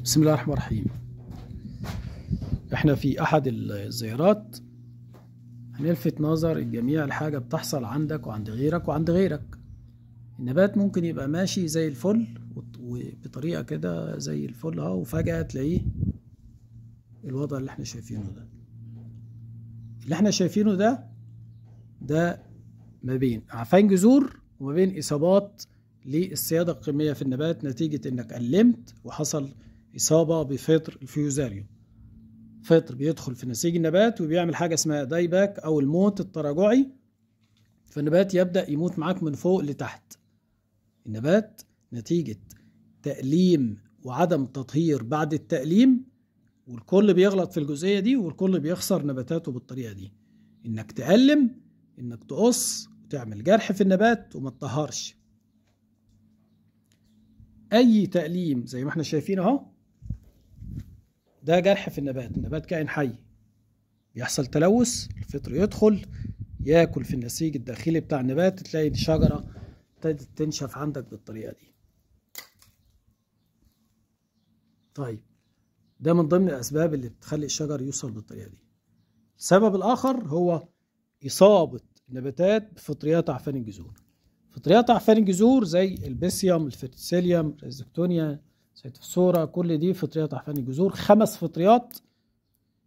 بسم الله الرحمن الرحيم. احنا في احد الزيارات هنلفت نظر الجميع لحاجة بتحصل عندك وعند غيرك وعند غيرك. النبات ممكن يبقى ماشي زي الفل وبطريقة كده زي الفل اهو، وفجأة تلاقيه الوضع اللي احنا شايفينه ده. اللي احنا شايفينه ده ما بين عفان جذور وما بين اصابات للسيادة القمية في النبات نتيجة انك قلمت وحصل اصابة بفطر ال Fusarium. فطر بيدخل في نسيج النبات وبيعمل حاجة اسمها dieback او الموت التراجعي، فالنبات يبدأ يموت معاك من فوق لتحت. النبات نتيجة تأليم وعدم تطهير بعد التأليم، والكل بيغلط في الجزئية دي والكل بيخسر نباتاته بالطريقة دي، انك تألم، انك تقص وتعمل جرح في النبات وما تطهرش. اي تأليم زي ما احنا شايفين اهو، ده جرح في النبات. النبات كائن حي، بيحصل تلوث، الفطر يدخل ياكل في النسيج الداخلي بتاع النبات، تلاقي الشجرة ابتدت تنشف عندك بالطريقة دي. طيب ده من ضمن الأسباب اللي بتخلي الشجر يوصل بالطريقة دي. السبب الآخر هو إصابة النباتات بفطريات أعفان الجذور. فطريات أعفان الجذور زي ال Pythium، ال Verticillium، ال Rhizoctonia، Cytospora، كل دي فطريات أعفان الجذور. 5 فطريات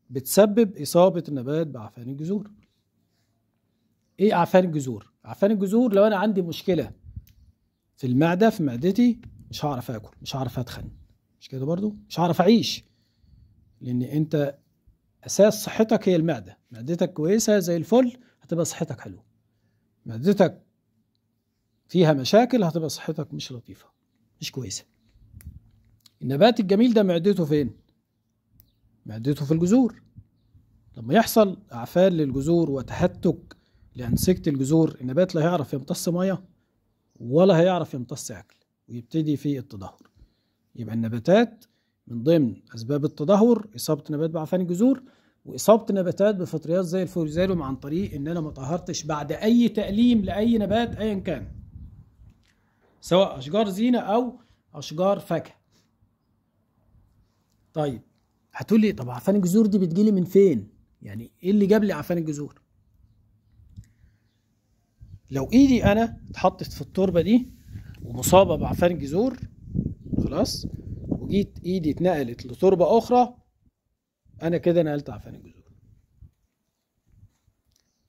بتسبب إصابة النبات بأعفان الجذور. إيه أعفان الجذور؟ أعفان الجذور لو أنا عندي مشكلة في المعدة، في معدتي، مش هعرف آكل، مش هعرف أتخن، مش كده برضو؟ مش هعرف أعيش، لأن أنت أساس صحتك هي المعدة. معدتك كويسة زي الفل هتبقى صحتك حلوة، معدتك فيها مشاكل هتبقى صحتك مش لطيفة، مش كويسة. النبات الجميل ده معدته فين؟ معدته في الجذور. لما يحصل أعفان للجذور وتهتك لأنسجة الجذور، النبات لا هيعرف يمتص مية ولا هيعرف يمتص أكل، ويبتدي في التدهور. يبقى النباتات من ضمن أسباب التدهور إصابة النبات بعفان الجذور، وإصابة النباتات بفطريات زي ال Fusarium عن طريق إن أنا ما طهرتش بعد أي تأليم لأي نبات أيا كان، سواء أشجار زينة أو أشجار فاكهة. طيب هتقول لي طب عفان الجذور دي بتجيلي من فين؟ يعني إيه اللي جاب لي عفان الجذور؟ لو إيدي أنا اتحطت في التربة دي ومصابة بعفان الجذور، خلاص، وجيت إيدي اتنقلت لتربة أخرى، أنا كده نقلت عفان الجذور.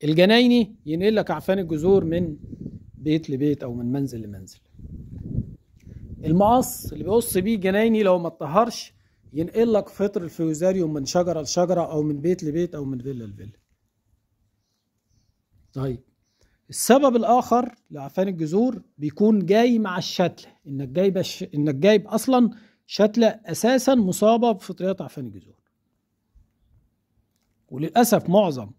الجنايني ينقل لك عفان الجذور من بيت لبيت أو من منزل لمنزل. المقص اللي بيقص بيه الجنايني لو ما اتطهرش ينقل لك فطر ال Fusarium من شجرة لشجرة أو من بيت لبيت أو من فيلا لفيلا. طيب السبب الآخر لعفان الجذور بيكون جاي مع الشتلة، إنك جايب أصلا شتلة أساسا مصابة بفطريات عفان الجذور. وللأسف معظم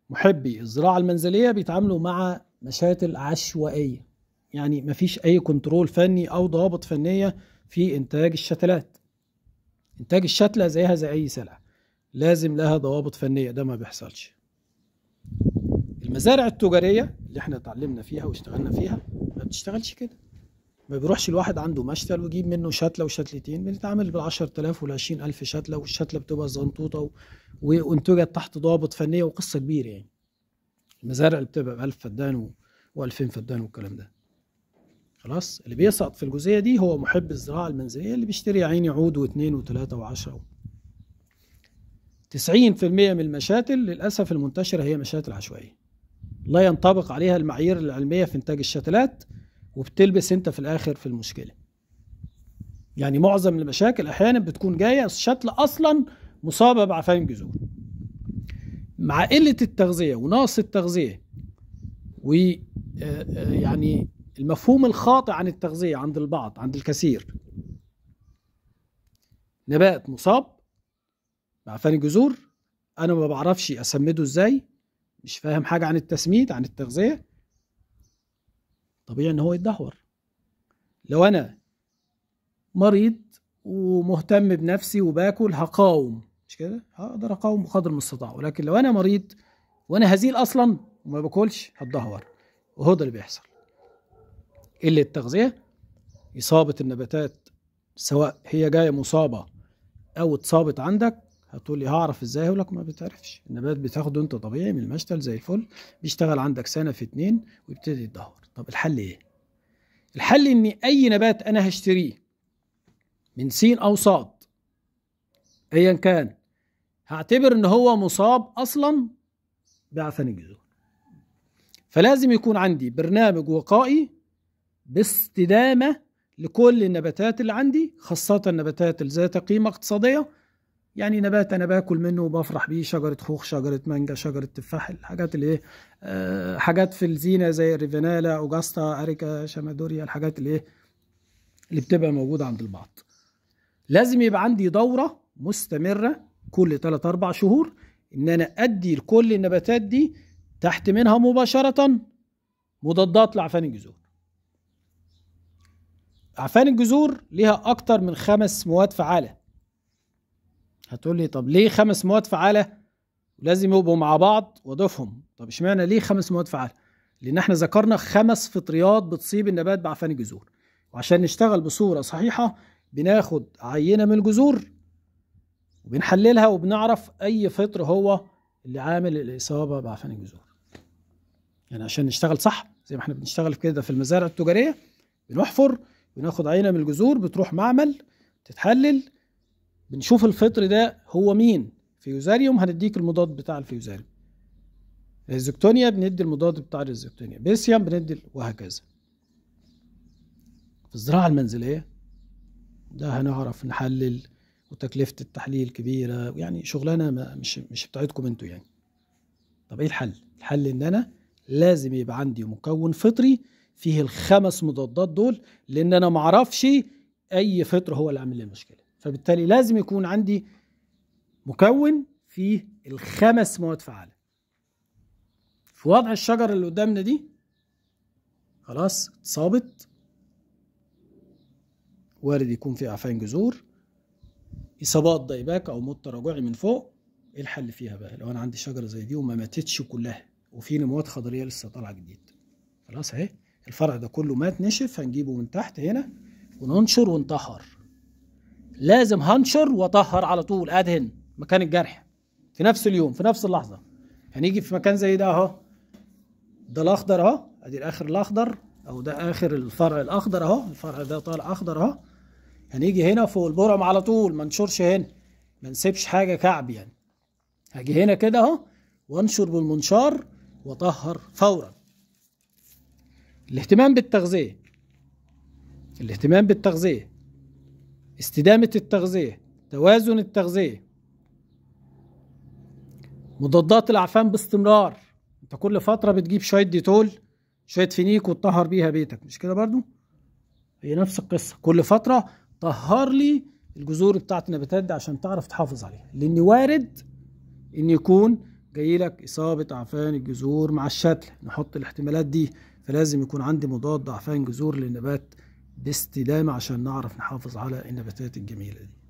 محبي الزراعة المنزلية بيتعاملوا مع مشاتل عشوائية، يعني مفيش أي control فني أو ضوابط فنية في إنتاج الشتلات. إنتاج الشتلة زيها زي أي سلعة، لازم لها ضوابط فنية، ده ما بيحصلش. المزارع التجارية اللي احنا اتعلمنا فيها واشتغلنا فيها ما بتشتغلش كده، ما بيروحش الواحد عنده مشتل ويجيب منه شتلة وشتلتين، بنتعامل بال10,000 وال20,000 شتلة، والشتلة بتبقى زنطوطة وانتجت تحت ضوابط فنية وقصة كبيرة. يعني المزارع اللي بتبقى ب1000 فدان و2000 فدان والكلام ده. خلاص، اللي بيسقط في الجزئية دي هو محب الزراعة المنزلية اللي بيشتري عيني عود و2 و3 و10. 90% من المشاتل للأسف المنتشرة هي مشاتل عشوائية، لا ينطبق عليها المعايير العلمية في إنتاج الشتلات، وبتلبس أنت في الآخر في المشكلة. يعني معظم المشاكل أحيانا بتكون جاية الشتلة أصلا مصابة بعفان الجذور، مع قلة التغذية ونقص التغذية، ويعني المفهوم الخاطئ عن التغذية عند البعض، عند الكثير. نبات مصاب بعفان الجذور، أنا ما بعرفش أسمده إزاي، مش فاهم حاجة عن التسميد عن التغذية، طبيعي إن هو يتدهور. لو أنا مريض ومهتم بنفسي وباكل هقاوم، مش كده؟ هقدر أقاوم بقدر المستطاع. ولكن لو أنا مريض وأنا هزيل أصلا وما باكلش هتدهور، وهو ده اللي بيحصل. قلة التغذية، إصابة النباتات سواء هي جاية مصابه او اتصابت عندك. هتقول لي هعرف ازاي؟ هقول لك ما بتعرفش، النبات بتاخده انت طبيعي من المشتل زي الفل، بيشتغل عندك سنة في 2 ويبتدي يتدهور. طب الحل ايه؟ الحل ان اي نبات انا هشتريه من سين او صاد ايا كان، هعتبر ان هو مصاب اصلا بعفن الجذور. فلازم يكون عندي برنامج وقائي باستدامه لكل النباتات اللي عندي، خاصة النباتات اللي ذات قيمة اقتصادية. يعني نبات انا باكل منه وبفرح بيه، شجرة خوخ، شجرة مانجا، شجرة تفاح، الحاجات اللي ايه، حاجات في الزينة زي الريفينالا، اوجاستا، اريكا، شمادوريا، الحاجات اللي ايه اللي بتبقى موجودة عند البعض. لازم يبقى عندي دوره مستمرة كل 3-4 شهور ان انا ادي لكل النباتات دي تحت منها مباشرة مضادات لعفان الجذور. اعفان الجذور ليها اكتر من 5 مواد فعاله. هتقول لي طب ليه 5 مواد فعاله ولازم يبقوا مع بعض واضيفهم؟ طب اشمعنى ليه 5 مواد فعاله؟ لان احنا ذكرنا 5 فطريات بتصيب النبات بعفان الجذور، وعشان نشتغل بصورة صحيحه بناخد عينه من الجذور وبنحللها وبنعرف اي فطر هو اللي عامل الاصابة بعفان الجذور. يعني عشان نشتغل صح زي ما احنا بنشتغل كده في المزارع التجارية، بنحفر بناخد عينه من الجذور، بتروح معمل تتحلل، بنشوف الفطر ده هو مين. Fusarium هنديك المضاد بتاع ال Fusarium، Rhizoctonia بندي المضاد بتاع ال Rhizoctonia، Pythium بندي، وهكذا. في الزراعة المنزلية ده هنعرف نحلل، وتكلفة التحليل كبيرة، يعني شغلانة مش بتاعتكم انتوا يعني. طب ايه الحل؟ الحل ان انا لازم يبقى عندي مكون فطري فيه ال5 مضادات دول، لان انا معرفش اي فطر هو اللي عامل لي المشكلة، فبالتالي لازم يكون عندي مكون فيه ال5 مواد فعالة. في وضع الشجرة اللي قدامنا دي خلاص اتصابت، وارد يكون في اعفان جذور، اصابات dieback او موت تراجعي من فوق. ايه الحل فيها بقى لو انا عندي شجرة زي دي وما ماتتش كلها وفي نموات خضريه لسه طالعه جديد؟ خلاص اهي الفرع ده كله مات نشف، هنجيبه من تحت هنا وننشر ونطهر. لازم هنشر واطهر على طول، ادهن مكان الجرح في نفس اليوم في نفس اللحظة. هنيجي في مكان زي ده اهو، ده الاخضر اهو، ادي الاخر الاخضر او ده اخر الفرع الاخضر اهو، الفرع ده طالع اخضر اهو. هنيجي هنا فوق البرم على طول، ما ننشرش هنا، ما نسيبش حاجة كعب يعني. هاجي هنا كده اهو وانشر بالمنشار واطهر فورا. الاهتمام بالتغذية، الاهتمام بالتغذية، استدامه التغذية، توازن التغذية، مضادات الاعفان باستمرار. انت كل فترة بتجيب شوية ديتول شوية فينيك وتطهر بيها بيتك، مش كده برضو؟ هي نفس القصة، كل فترة طهر لي الجذور بتاعت النباتات دي عشان تعرف تحافظ عليها، لان وارد ان يكون جاي لك اصابه اعفان الجذور مع الشتل، نحط الاحتمالات دي. فلازم يكون عندي مضاد اعفان جذور للنبات باستدامه عشان نعرف نحافظ على النباتات الجميلة دي.